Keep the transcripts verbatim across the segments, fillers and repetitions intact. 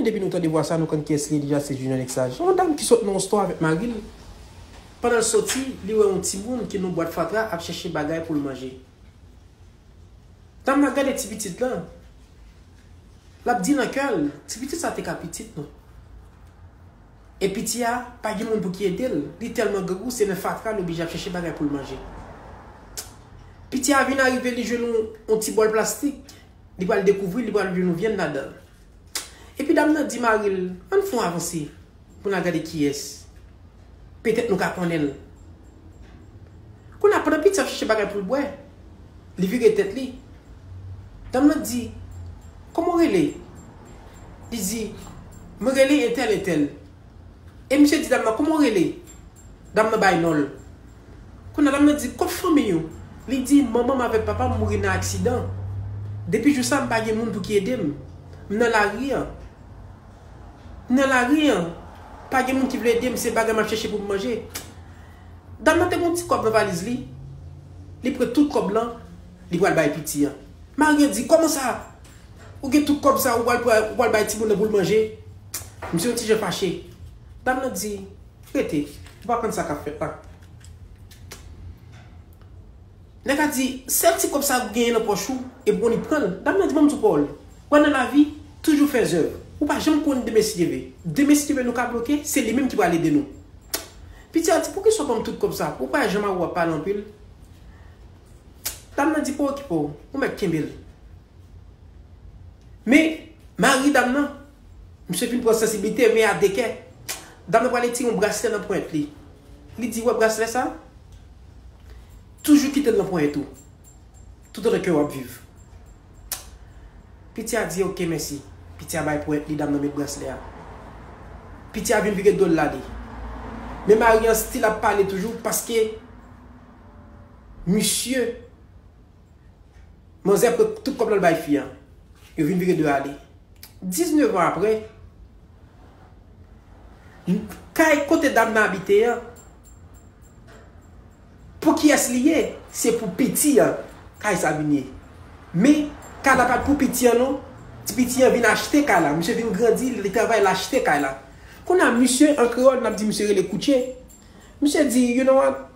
Depi nou tande vwa sa, nou konn kiyès li ye deja, se Junior Nexage. Yon dam ki sot nan yon store avèk mari l. Pandan l soti, li wè yon timoun ki nan yon bwat fatra ap chèche bagay pou l manje. Dam nan gade ti pitit lan. L ap di nan kè l, ti pitit sa te ka pitit nou. E piti a, pa gen moun pou ki ede l. Li tèlman grangou, se nan fatra li oblije ap chèche bagay pou l manje. Piti a vin arive, li jwenn yon, yon ti bòl plastik. Li pral dekouvri, li pral jwenn yon vyann ladan l. Epi dam nan di mari l, ann fè yon avanse pou n al gade kiyès. Petèt nou ka konnen l. Kounye a, pandan piti a ap chèche bagay pou l bwè, li vire tèt li. Dam nan di, kòman w rele? Li di, mwen rele entèl, entèl. E misye di dam nan, kòman w rele? Dam nan bay non l. Kounye a dam nan di, kot fanmi w? Li di, manman m avèk papa m mouri nan aksidan. Depi jou sa, m pa gen moun pou ki ede m. M nan lari an. M nan lari an. Pa gen moun ki vle ede m, se bagay m ap chèche pou m manje. Dam nan te gen yon ti kòb nan valiz li. Li pran tout kòb lan, li pral bay piti an. Mari an di, kòman sa? Ou gen tout kòb sa, ou pral, pral, ou pral bay timoun nan pou l manje? Misye yon ti jan fache. Dam nan di, rete, ou pa konn sa k ap fèt la. Nèg la di, sèl ti kòb sa ou genyen nan pòch ou, epi w konn li pran l. Dam nan di, ban m di w pawòl. Wè nan lavi, toujou fè zèv. Ou pa janm konn demen si Dye vle. Demen si Dye vle nou ka bloke, se li menm ki pral ede nou. Piti a di, poukisa w ban m tout kòb sa? Ou pa janm a ou ap pale anpil. Dam nan di, pa okipe w, ou mèt kenbe l. Men, mari dam nan, misye fin pran sansiblite, men a de kè. Dam nan pral retire yon braslè nan ponyèt li. Li di, wè braslè sa? Toujou kite l nan ponyèt ou. Toutotan ke w ap viv. Piti a di, oke, mèsi. Piti a bay ponyèt li, dam nan met braslè a. Piti a vin vire do l l ale. Men mari an still ap pale toujou, paske misye Manzè pran tout kòb lan l bay fi an. Yo vin vire do ale. Diznèf an apre, kay kote dam nan abite an, pou kiyès li ye? Se pou piti an kay sa vin ye. Men, kay la pa t pou piti an non. Ti piti an vin achte kay la. Misye vin grandi, li travay, l achte kay la. Kounye a, misye, an kreyòl, n ap di misye rele koutje. Misye di, you know what?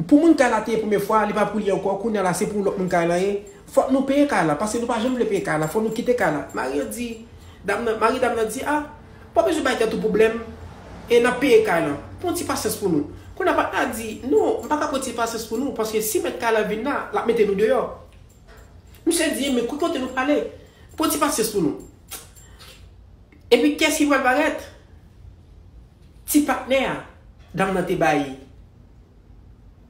Pou moun kay la te ye premye fwa, li pa pou li ankò, kounye a la se pou lòt moun kay la ye. Fòk nou peye kay la, paske nou pa janm vle peye kay la, fòk nou kite kay la. Mari an di, dam nan, mari dam nan di, a, pa bezwen bay tèt ou pwoblèm, e n ap peye kay la. Pran ti pasyans pou nou. Kounye a patnè a di, non, m pa ka pran ti pasyans pou nou, paske si mèt kay la vin la, l ap mete nou deyò. Misye di, men ki kote nou prale? Pran ti pasyans pou nou. Epi kiyès ki pral parèt? Ti patnè a, dam nan te bay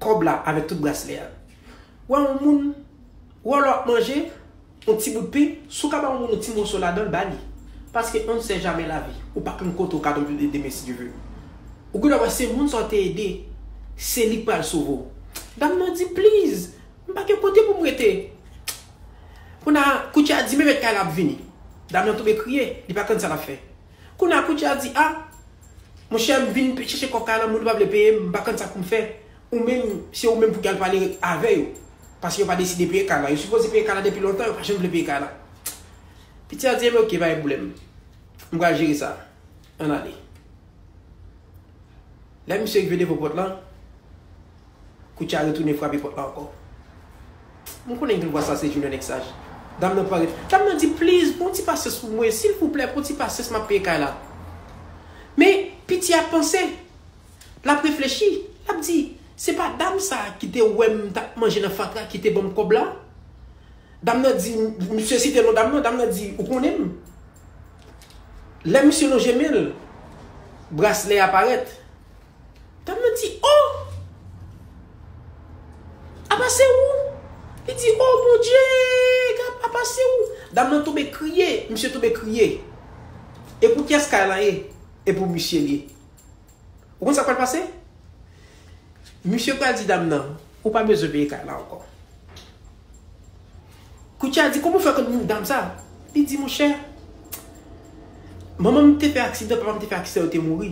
kòb la avèk tout braslè a. Wè yon moun, wè lè w ap manje, yon ti bout pen, si w ka ba yon moun yon ti moso ladan l, ba li. Paske on ne sait jamais la vie. Ou pa konn kote w ka tonbe demen si Dye vle. Ou gen dwa wè se moun sa w te ede, se li k pral sove w. Dam nan di, please, m pa gen kote pou m rete. Kounye a, koutje a di, men mèt kay la ap vini. Dam nan tonbe kriye, li pa konn sa l ap fè. Kounye a, koutje a di, a, monchè, m vin pe-, chèche kòb kay la, moun yo pa vle peye m, m pa konn sa pou m fè. Ou menm, se ou menm pou ki al pale avè yo. Paske yo pa deside peye kay la. Yo sipoze peye kay la depi lontan, yo pa janm vle peye kay la. Piti a di, enben oke, pa gen pwoblèm. M pral jere sa. Ann ale. Lè misye rive devan pòt lan, koutje a retounen frape pòt la ankò. M konnen gen vwa sa se Junior Nexage. Dam nan parèt. Dam nan di, please, pran ti pasyans pou mwen, silvouplè, pran ti pasyans, m ap peye kay la. Men, piti a panse, l ap reflechi, l ap di, se pa dam sa ki te wè m t ap manje nan fatra ki te ban m kòb la? Dam nan di, misye site non dam nan, dam nan di, ou konnen m? Lè misye lonje men l, braslè a parèt. Dam nan di, o! Apa se ou? Li di, o Bondye, apa se ou? Dam nan tonbe kriye, misye tonbe kriye. E pou kiyès kay la ye? E pou misye l ye. Ou konn sa k pral pase? Misye pral di dam nan, ou pa bezwen peye kay la ankò. Koutje a di, kòman w fè konn dam sa? Li di, monchè, manman m te fè aksidan, papa m te fè aksidan, yo te mouri.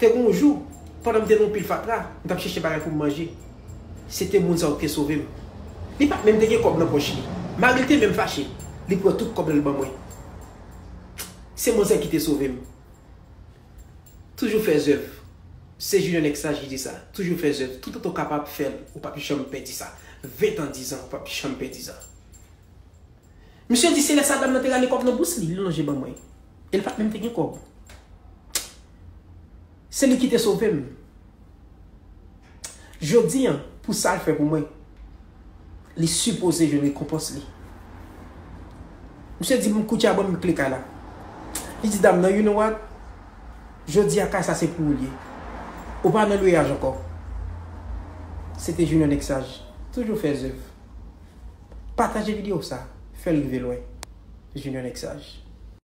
Te gen yon jou, pandan m te nan yon pil fatra, m t ap chèche bagay pou m manje. Se te moun sa yo ki te sove m. Li pa t menm te gen kòb nan pòch li. Mari l te menm fache. Li pran tout kòb lan, li ban mwen. Se manzè ki te sove m. Toujou fè zèv. Se Junior Nèg Saj ki di sa. Toujou fè zèv. Toutan w kapab fè l, ou p ap janm pèdi sa. Ven tan, diz an, ou p ap janm pèdi sa. Misye di se lè sa dam nan te rale kòb nan bous li, li lonje ban mwen. E l pa t menm te gen kòb. Se li ki te sove m. Jodi a, pou sa l fè pou mwen, li sipoze jwenn rekonpans li. Misye di m, "Koutya, ban m kle kay la." Li di dam nan, "You know what? Jodi a, kay sa se pou ou l ye. Ou pa nan lweyaj ankò." Se te Junior Nèg Saj. Toujou fè zèv. Pataje videyo sa. Fè l rive lwen. Junior Nèg Saj.